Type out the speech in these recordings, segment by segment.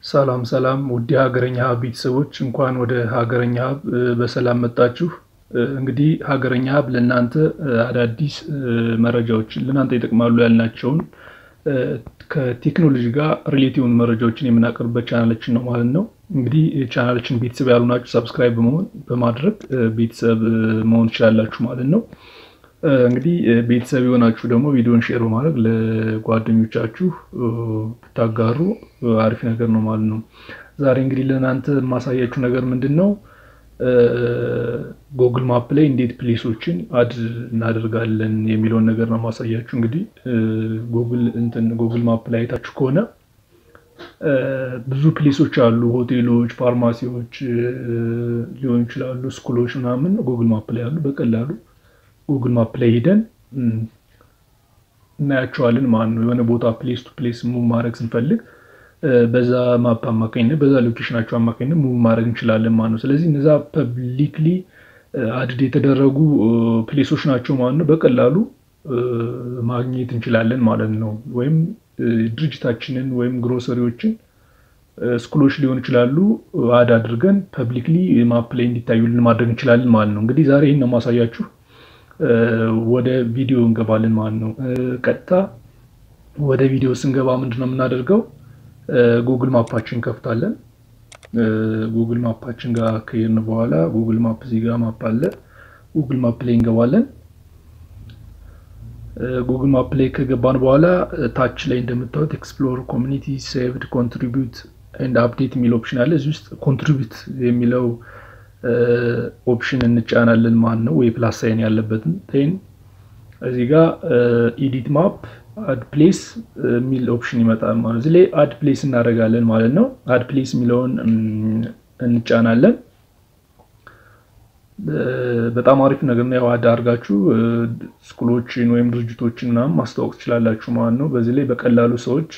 ሰላም ሰላም ውድ የሀገረኛ ሀብ ቤተሰቦች፣ እንኳን ወደ ሀገረኛ ሀብ በሰላም መጣችሁ። እንግዲህ ሀገረኛ ሀብ ለእናንተ አዳዲስ መረጃዎችን፣ ለእናንተ ይጠቅማሉ ያልናቸውን ከቴክኖሎጂ ጋር relate የሆኑ መረጃዎችን የምናቀርብበት ቻናላችን ነው ማለት ነው። እንግዲህ ቻናላችን ቤተሰብ ያልሆናችሁ subscribe በመሆን በማድረግ ቤተሰብ መሆን ትችላላችሁ ማለት ነው። እንግዲህ ቤተሰብ የሆናችሁ ደግሞ ቪዲዮን share በማድረግ ለጓደኞቻችሁ ብታጋሩ አሪፍ ነገር ነው ማለት ነው። ዛሬ እንግዲህ ለእናንተ የማሳያችሁ ነገር ምንድን ነው? Google Map ላይ እንዴት place ኦችን add እናደርጋለን የሚለውን ነገር ነው የማሳያችሁ። እንግዲህ ጉግል እንትን Google Map ላይ አይታችሁ ከሆነ ብዙ place ኦች አሉ። ሆቴሎች፣ ፋርማሲዎች ሊሆኑ ይችላሉ፣ school ኦች ምናምን Google Map ላይ አሉ። በቀላሉ Google Map ላይ ሄደን እናያቸዋለን ማለት ነው። የሆነ ቦታ place to place move ማድረግ ስንፈልግ በዛ map አማካኝነት፣ በዛ location ኣቸው አማካኝነት move ማድረግ እንችላለን ማለት ነው። ስለዚህ እነዛ publicly add የተደረጉ place ኦች ናቸው ማለት ነው። በቀላሉ ማግኘት እንችላለን ማለት ነው። ወይም ድርጅታችንን ወይም grocery ዎችን፣ school ኦች ሊሆኑ ይችላሉ፣ add አድርገን publicly map ላይ እንዲታዩልን ማድረግ እንችላለን ማለት ነው። እንግዲህ ዛሬ ይህን ነው ማሳያችሁ። ወደ ቪዲዮ እንገባለን ማለት ነው። ቀጥታ ወደ ቪዲዮ ስንገባ ምንድነው የምናደርገው? Google Map ኣችን እንከፍታለን። Google Map ኣችን ጋር ከሄድን በኋላ Google Map እዚህ ጋር map አለ። Google Map ላይ እንገባለን። Google Map ላይ ከገባን በኋላ ታች ላይ እንደምታዩት explore፣ community፣ saved፣ contribute and update የሚል option አለ። እዚህ ውስጥ contribute የሚለው option እንጫናለን ማለት ነው፣ ወይ plus sign ያለበትን። Then እዚህ ጋር edit map፣ add place የሚል option ይመጣል ማለት ነው። እዚህ ላይ add place እናደርጋለን ማለት ነው። Add place የሚለውን እንጫናለን። በጣም አሪፍ ነገር ነው። ያው add አድርጋችሁ school ኦችን ወይም ድርጅቶችን ምናምን ማስተዋወቅ ትችላላችሁ ማለት ነው። በዚህ ላይ በቀላሉ ሰዎች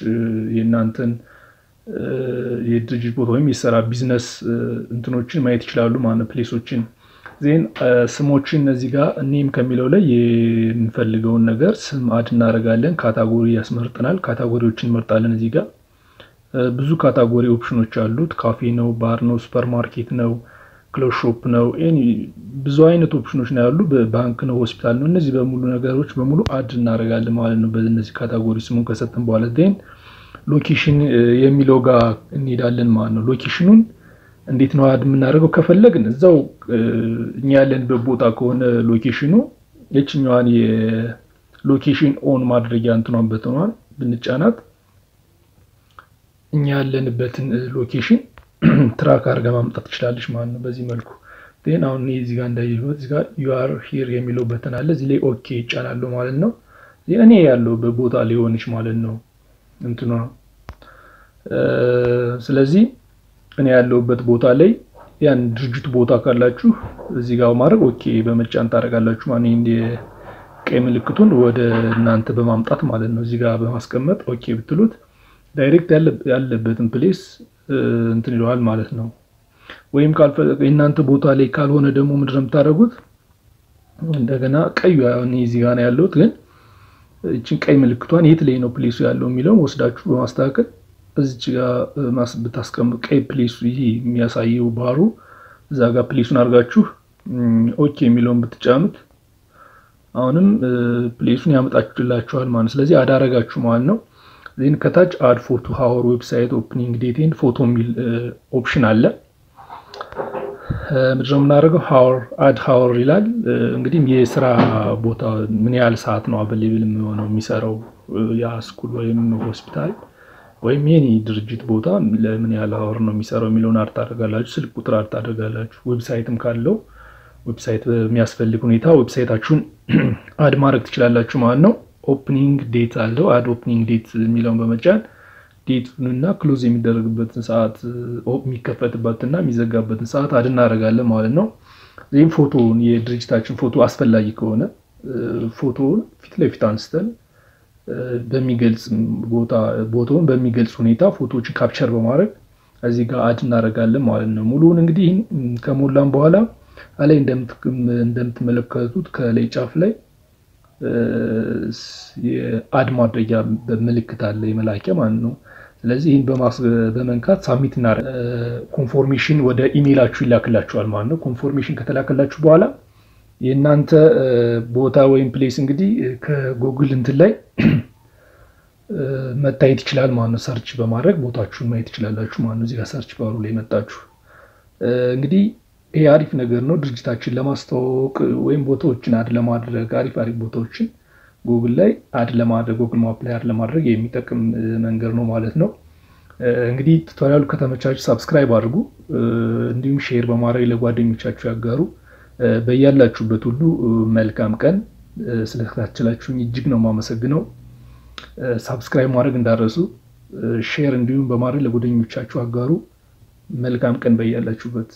የእናንተን የድርጅት ቦታ ወይም የስራ ቢዝነስ እንትኖችን ማየት ይችላሉ ማለት ነው። Place ኦችን። Then ስሞችን እዚህ ጋር name ከሚለው ላይ የምንፈልገውን ነገር ስም add እናደርጋለን። Category ያስመርጠናል። Category ዎችን እንመርጣለን። እዚህ ጋር ብዙ category option ኖች አሉት። ካፌ ነው፣ ባር ነው፣ ሱፐር ማርኬት ነው፣ clothes shop ነው። ብዙ አይነት option ኖች ነው ያሉ። ባንክ ነው፣ ሆስፒታል ነው። እነዚህ በሙሉ ነገሮች በሙሉ add እናደርጋለን ማለት ነው። በእነዚህ category ስሙን ከሰጠን በኋላ then location የሚለው ጋር እንሄዳለን ማለት ነው። Location ኑን እንዴት ነው add የምናደርገው? ከፈለግን እዛው እኛ ያለንበት ቦታ ከሆነ location ኑ የችኛዋን የ location on ማድረጊያ እንትኗን button ኗን ብንጫናት እኛ ያለንበትን location track አድርጋ ማምጣት ትችላለች ማለት ነው። በዚህ መልኩ then አሁን እዚህ ጋር እንዳየሁት እዚህ ጋር "you are here" የሚለው button አለ። እዚህ ላይ okay ይጫናለሁ ማለት ነው። እኔ ያለሁበት ቦታ ሊሆንች ማለት ነው እንትኗ። ስለዚህ እኔ ያለሁበት ቦታ ላይ ያን ድርጅቱ ቦታ ካላችሁ እዚህ ጋር ማድረግ okay በመጫን ታደርጋላችሁ ማለት ነው። የቀይ ምልክቱን ወደ እናንተ በማምጣት ማለት ነው። እዚህ ጋር በማስቀመጥ okay ብትሉት direct ያለበትን place እንትን ይለዋል ማለት ነው። ወይም የእናንተ ቦታ ላይ ካልሆነ ደግሞ ምንድን ነው የምታደርጉት? እንደገና ቀዩ እኔ እዚህ ጋር ነው ያለሁት፣ ግን ይችን ቀይ ምልክቷን የት ላይ ነው place ኡ ያለው የሚለውን ወስዳችሁ በማስተካከል እዚች ጋር ብታስቀምጡ ቀይ place ኡ ይሄ የሚያሳየው ባሩ እዛ ጋር place ኡን አድርጋችሁ okay የሚለውን ብትጫኑት አሁንም place ኡን ያመጣችላችኋል ማለት ነው። ስለዚህ add አረጋችሁ ማለት ነው። Then ከታች add photo፣ hour፣ website፣ opening date and photo የሚል option አለ። ምንድነው የምናደርገው? Hour፣ add hour ይላል። እንግዲህ የስራ ቦታ ምን ያህል ሰዓት ነው available የሚሆነው፣ የሚሰራው ያ school ወይም ሆስፒታል ወይም የኔ ድርጅት ቦታ ለምን ያህል hour ነው የሚሰራው የሚለውን add ታደርጋላችሁ። ስልክ ቁጥር add ታደርጋላችሁ። Website ም ካለው website በሚያስፈልግ ሁኔታ website ኣችሁን add ማድረግ ትችላላችሁ ማለት ነው። Opening date አለው። Add opening date የሚለውን በመጫን date ኡንና close የሚደረግበትን ሰዓት፣ የሚከፈትበትና የሚዘጋበትን ሰዓት add እናደርጋለን ማለት ነው። ይህም ፎቶውን፣ የድርጅታችን ፎቶ አስፈላጊ ከሆነ ፎቶውን ፊት ለፊት አንስተን በሚገልጽ ቦታ ቦታውን በሚገልጽ ሁኔታ ፎቶዎችን capture በማድረግ እዚህ ጋር add እናደርጋለን ማለት ነው። ሙሉውን እንግዲህ ከሞላን በኋላ ላይ እንደምትመለከቱት ከላይ ጫፍ ላይ የ add ማድረጊያ ምልክት አለ፣ የመላኪያ ማለት ነው። ስለዚህ ይህን በመንካት submit እና confirmation ወደ ኢሜይላችሁ ይላክላችኋል ማለት ነው። Confirmation ከተላከላችሁ በኋላ የእናንተ ቦታ ወይም place እንግዲህ ከጎግል እንትን ላይ መታየት ይችላል ማለት ነው። Search በማድረግ ቦታችሁን ማየት ትችላላችሁ ማለት ነው። እዚህ ጋር search bar ኡ ላይ መጣችሁ እንግዲህ ይሄ አሪፍ ነገር ነው። ድርጅታችን ለማስተዋወቅ ወይም ቦታዎችን add ለማድረግ፣ አሪፍ አሪፍ ቦታዎችን ጉግል ላይ add ለማድረግ፣ Google Map ላይ add ለማድረግ የሚጠቅም መንገድ ነው ማለት ነው። እንግዲህ tutorial ኡ ከተመቻችሁ subscribe አድርጉ፣ እንዲሁም share በማድረግ ለጓደኞቻችሁ ያጋሩ። በያላችሁበት ሁሉ መልካም ቀን። ስለተከታተላችሁኝ እጅግ ነው የማመሰግነው። Subscribe ማድረግ እንዳትረሱ፣ share እንዲሁም በማድረግ ለጓደኞቻችሁ አጋሩ። መልካም ቀን በያላችሁበት።